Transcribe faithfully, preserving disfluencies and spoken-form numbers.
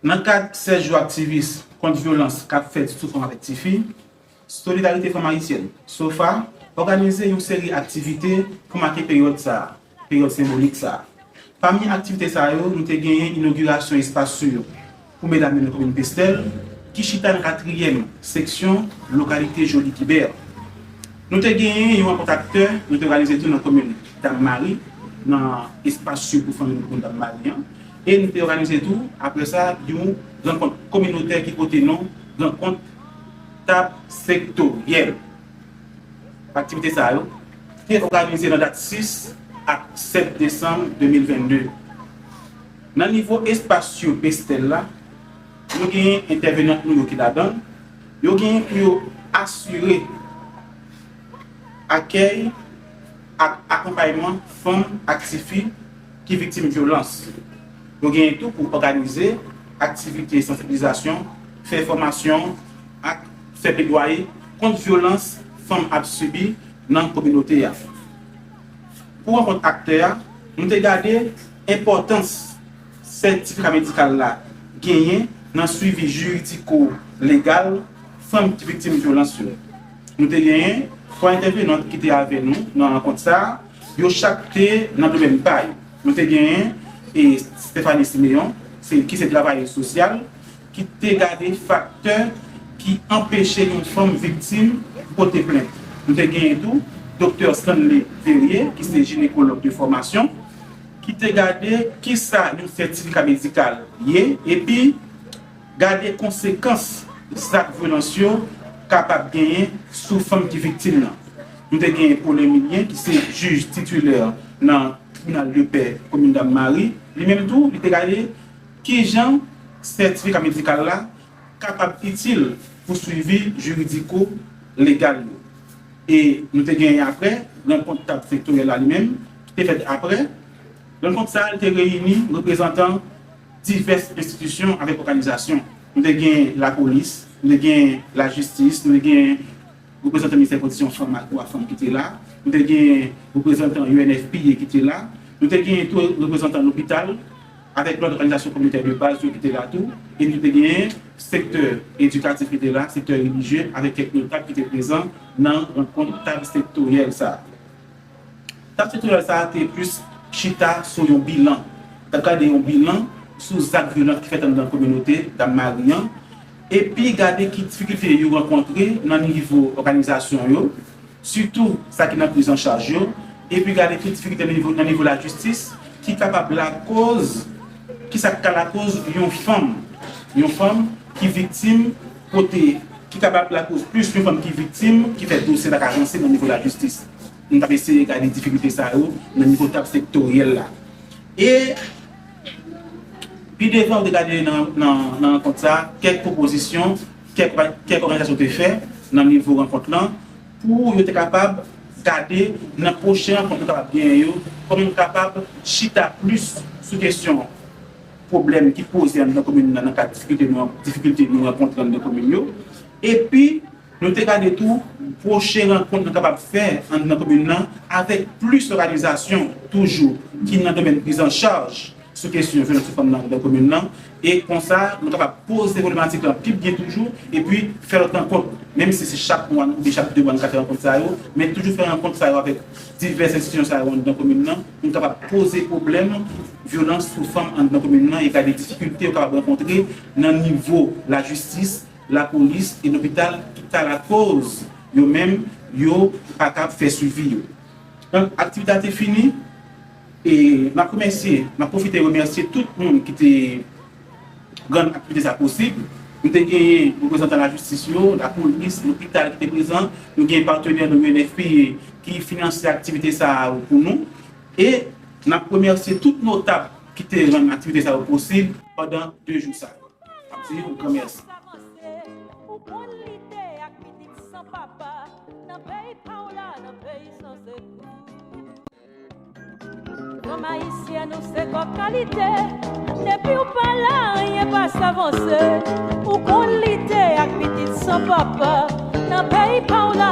Nan kad sèz jou aktivis kont vyolans k ap fèt sou fanm avèk tifi, Solidarite Fanm Ayisyèn, sofa, òganize yon seri aktivite pou make peryòd sa a, peryòd senbolik sa a. Pami aktivite sa yo, nou te genyen inogirasyon espas yo pou medam yo nan komin Pestèl, ki chita nan katriyèm seksyon lokalite Joli Kibè. Nou te genyen yon rankont aktè, nou te òganize tou nan komin Dam Mari, nan espas yo pou fanm yo nan komin Dam Mari an. E nou te òganize tou, apre sa, yon rankont kominotè ki pote non rankont tab sektoryèl. Aktivite sa yo te òganize nan dat sis ak sèt desanm de mil vennde. Nan nivo espas yo Pestèl la, nou genyen entèvenant nou yo ki ladan l. Yo genyen pou yo asire akèy ak akonpayman fanm ak tifi ki viktim vyolans. Yo genyen tou pou òganize aktivite sansibilizasyon, fè fòmasyon ak fè pledwaye kont vyolans fanm ap sibi nan kominote a. Pou rankont aktè a, nou te gade enpòtans sètifika medikal la genyen nan swivi jiridiko legal fanm ki viktim vyolans yo. Nou te genyen twa entèvenant ki te avè nou nan rankont sa a. Yo chak te nan domèn pa yo. Nou te genyen e Stephanie Siméon, se, ki se travayè sosyal, ki te gade faktè ki anpeche yon fanm viktim pote plent. Nou te genyen tou Doktè Stanley Verrier, ki se jinekològ de fòmasyon, ki te gade kisa yon sètifika medikal ye, epi gade konsekans zak vyolans yo kapab genyen sou fanm ki viktim nan. Nou te genyen Paul Emilien, ki se jij titilè nan tribinal de pè komin Dam Mari. Li menm tou, li te gade kijan sètifika medikal la kapab itil pou swivi jiridiko legal yo. E nou te genyen apre, rankont tab sektoryèl la li menm, ki te fèt apre. Rankont sa a, li te reyini reprezantan divès enstitisyon avèk òganizasyon. Nou te gen lapolis, nou te gen lajistis, nou te gen reprezantan Ministè Pwoteksyon Fanm ak Dwa Fanm ki te la, nou te gen reprezantan U N F P A ki te la, nou te gen tou reprezantan lopital, avèk lòt òganizasyon kominotè de baz yo ki te la tou, e nou te gen sektè edikatif ki te la, sektè relijye, avèk kèk notab ki te prezan nan rankont tab sektoryèl sa a. Tab sektoryèl sa a te plis chita sou yon bilan. T ap gade yon bilan sou zak vyolans ki fèt anndan kominote Dam Mari an, epi gade ki difikilte yo rankontre nan nivo òganizasyon yo, sitou sa ki nan priz an chaj yo, epi gade ki difikilte nan nivo, nan nivo lajistis ki kapab lakoz, ki sa k ka lakoz yon fanm, yon fanm ki viktim, kote, ki kapab lakoz plis yon fanm ki viktim, ki fè dosye pa ka avanse nan nivo lajistis. Nou t ap eseye gade difikilte sa yo nan nivo tab sektoryèl la. E pi devan, ou te gade nan, nan, nan rankont sa, kèk pwopozisyon, kèk, kèk òganizasyon te fè nan nivo rankont lan, pou yo te kapab gade nan pwochen rankont nou kapab genyen yo, kòman nou kapab chita plis sou kesyon pwoblèm ki poze anndan komin nan, nan kad difikilte nou, difikilte nou rankontre anndan komin yo. Epi, nou te gade tou pwochen rankont nou kapab fè anndan komin nan avèk plis òganizasyon toujou ki nan domèn priz an chaj sou kesyon vyolans sou fanm nan anndan komin nan. E konsa, nou kapab poze pwoblematik lan pi byen toujou, epi fè lòt rankont, menm si se chak mwa oubyen chak de mwa nou ka fè rankont sa yo, men toujou fè rankont sa yo avèk divès enstitisyon sa yo anndan komin nan, pou nou kapab poze pwoblèm vyolans sou fanm anndan komin nan e gade difikilte yo kapab rankontre nan nivo lajistis, lapolis e lopital ki ta lakoz yo menm yo pa kab fè swivi yo. Donk, aktivite a te fini, e m ap remèsye, m ap pwofite remèsye tout moun ki te rann aktivite sa posib. Nou te genyen reprezantan lajistis yo, lapolis, lopital ki te prezan, nou gen patnè nou U N F P A ki finanse aktivite sa a pou nou. E n ap remèsye tout notab ki te rann aktivite sa yo posib pandan de jou sa yo. M ap di yon gran mèsi. Ou konn lite ak pitit san papa nan peyi pa w la, nan peyi san sekou. Fanm ayisyèn ou se kòk kalite, depi w pa la, anyen pa sa vanse. Ou konn lite ak pitit san papa nan peyi pa w la.